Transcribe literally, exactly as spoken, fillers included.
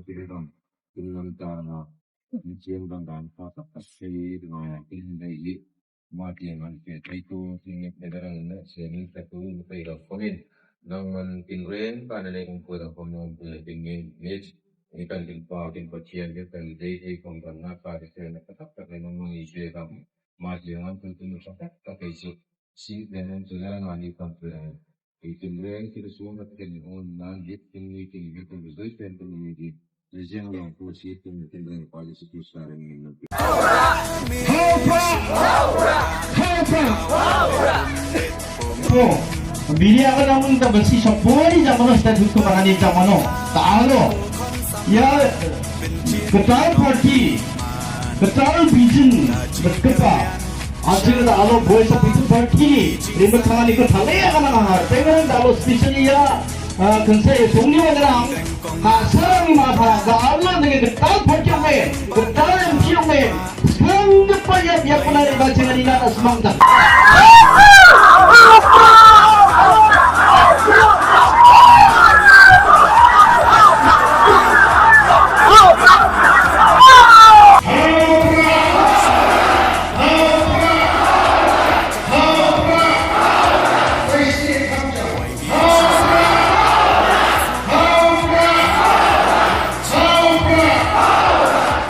Kin ngan ta na kin chiang dang dan ka ta ka sei dang ya kin dei hi. Ma ti ngan ke tai tu kin ne ke dang ne se ni ta tu ni tai da konin. Nang man kin ren ka ne ne kin ko da konin kin ne ni ni kan kin pa kin pa chiang kin kan dei dei kong kan na ka de se na ka ta ka ne nang ni se ka. Ma ti ngan tu tu ni sa ta ka kai su. Si de ngan tu na ni kan tu. Itin ren ki da suang ka ken on nan hit kin ni kin hit kin zoi pen kin ni di. Zeng long ko si kin kin ren pa si tu sa ren ni. Haupa! Haupa! Ko bini akan namun ta besi sapoi jam mano sta tu ko marani jam mano. Ta alo. Ya, ketal party, ketal vision, berkepa. Aja da alo boy sa pitu party ni, rimba thani ko thale ya kana mahar. Tengah da alo special ya, ah, kense sungni wa gerang. Ha sarang ma tha da alo dengan ketal party me, ketal M P me. Sekarang depan ya ya pernah dibaca dengan ina tak semang dah.